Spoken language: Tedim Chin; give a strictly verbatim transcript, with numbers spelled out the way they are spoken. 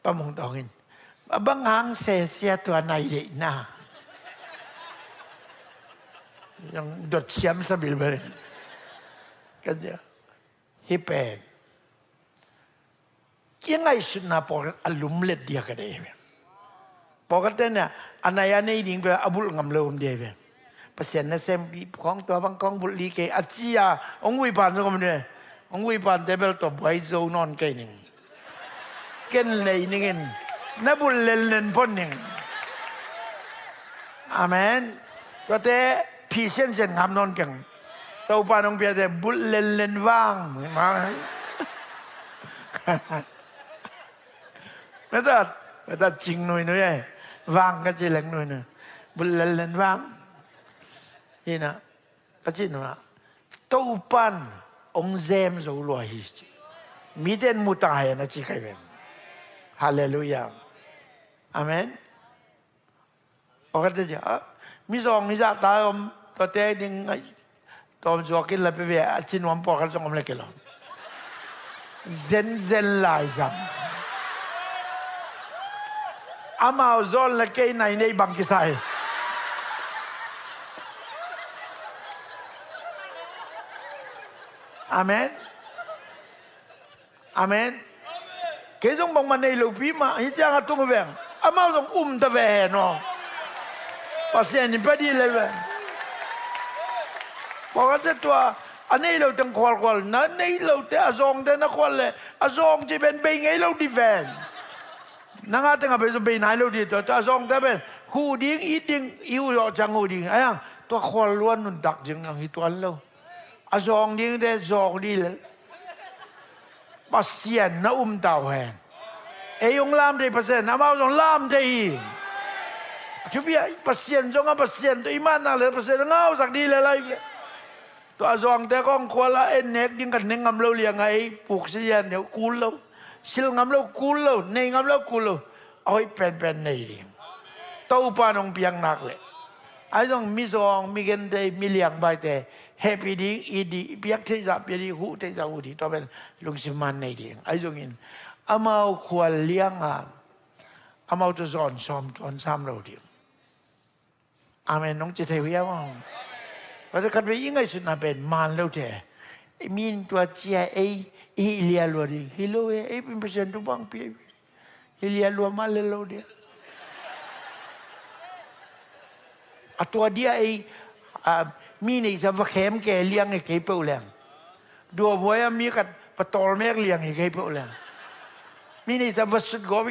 Pamung tawngin, a bang hang sesia tua nai deihna. Yang dot siam sabil bel. Kan sia. Hi pen. Ki ngaihsutna pawlkhat a lumlet dia ka dei. Pawlkhatte nia, a nai a nei ding pe a bulh ngam lo om dia ve. Pasian na sem khong tua bang khong bulh li kei a ci a, hong ui pan zong om ne. Hong ui pante bel tua buai zo nawn kei ning. Ken nei ningin na bulh lenlen pon ning. Amen. Tuate phi siansian ngam nawn keng. Topa nong piate bulh lenlen vang. Meta, meta cing nuinui ai. Vang ka ci leng nuinui. Bulh lenlen vang. Hina. Ka cih nungah Topan hong zem zo lua hi ci. Miten mu ta hen a ci kai veng. Halleluiah. Amen. Pawlkhatte ci a, mizawng hi zahta om, tuate ding ngai tawm zuak in la pe ve a ci nuam pawlkhat zong om le kei lo. Zenzen laizang. Amau zawn le kei nai nei bang kisai. Amen. Amen. Kei zong bangmah nei lopi mah hi ciang a tung veng. Amau zong um ta ve hen aw. Pasian in pia dih lel ve. Pawlkhatte tua a nei lo teng khualkhual, na nei lote a zawngte na khual le a zawng ci pen bei ngei lo dih ven. Na ngah teng a bei, bei nai lo dih tua, tua a zawngte pen huh ding, it ding, i huh zawh ciang huh ding. Aiang tua khual luan nuntak ding nang hi tuan lo. A zawng dingte zawng dih lel. Pasian na um ta uh hen. Ei hong lam thei Pasian, amau zong lam thei hi. Thupi a Pasian zong a Pasian tua i matnak le Pasian a ngausak dih le lai ve. Tua a zawngte kong khual a en nek ding ka nek ngam lo liang a ei puk si yan deuh kul lo. Sil ngam lo kul lo, nei ngam lo kul lo. A hoih penpen nei ding. Topa nong piak nak leh. Ahi zong mizawng, migente, miliang baite hehpih ding, it ding, piak theihzah pia ding, huh theihzah huh ding, tua pen lungsim man nei ding. Ahi zongin amau khual lianga amau tawh zawn sawm zawn sam lo ding. Amen nong ci thei uh hiam aw? Tua khat vei i ngaihsutna pen man lo te. Mi in tua cia ei i hih lia lua ding hi lo e, ei pen Pasian tu bang pia. Hi lia lua mah le lo dia. A tua dia ei, a, mi neihsa va khem ke liang e kei peuh leng. Dua buai a mi khat va tawl mek liang e kei peuh leng. Mi neihsa va sut gawp